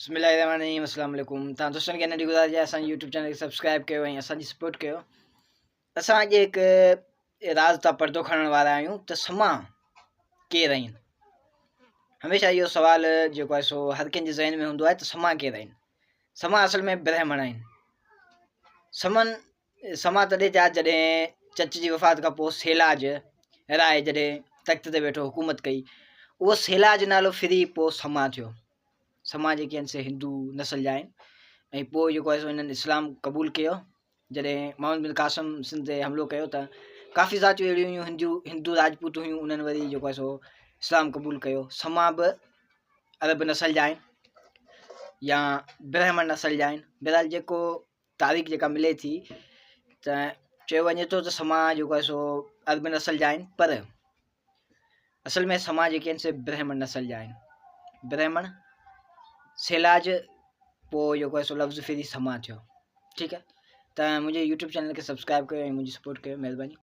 بسم الله الرحمن الرحيم السلام عليڪم تان دوستن کي ننڍي گذارش آهي اسان جي يوٽيوب چينل کي سبسڪرائب ڪيو ۽ اسان جي سپورٽ ڪيو. اسان اڄ هڪ راز تان پردو کڻڻ وارا آهيون ته سما ڪير آهن. هميشه اهو سوال جيڪو آهي سو هر ڪنهن جي ذهن ۾ هوندو آهي ته سما ڪير آهن. سما اصل ۾ برهمڻ آهن. سمن سما تڏهن ٿيا جڏهن چچ جي وفات کان پوء سيلاج راء جڏهن تخت تي ويٺو حڪومت ڪئي، اهو سيلاج نالو ڦري پوء سما ٿيو. سما جيڪي آهن سي هندو نسل جا آهن ۽ پوء جيڪو آهي سو انهن اسلام قبول ڪيو. جڏهن محمد بن قاسم سنڌ تي حملو ڪيو ته ڪافي ذاتيون اهڙيون هيون هندو هندو راجپوت هيون، انهن وري جيڪو آهي سو اسلام قبول ڪيو. سما به عرب نسل جا آهن يا برهمڻ نسل جا آهن. بهرحال جيڪو تاريخ جيڪا ملي ٿي ته چيو وڃي ٿو ته سما جيڪو آهي سو عرب نسل جا آهن، پر اصل ۾ سما جيڪي آهن سي برهمڻ نسل جا آهن. برهمڻ سيلاج پوء جيڪو آهي سو لفظ ڦري سما ٿيو. ٺيڪ آهي ته منهنجي يوٽيوب چينل کي سبسڪرائب ڪيو ۽ منهنجي سپورٽ ڪيو، مهرباني.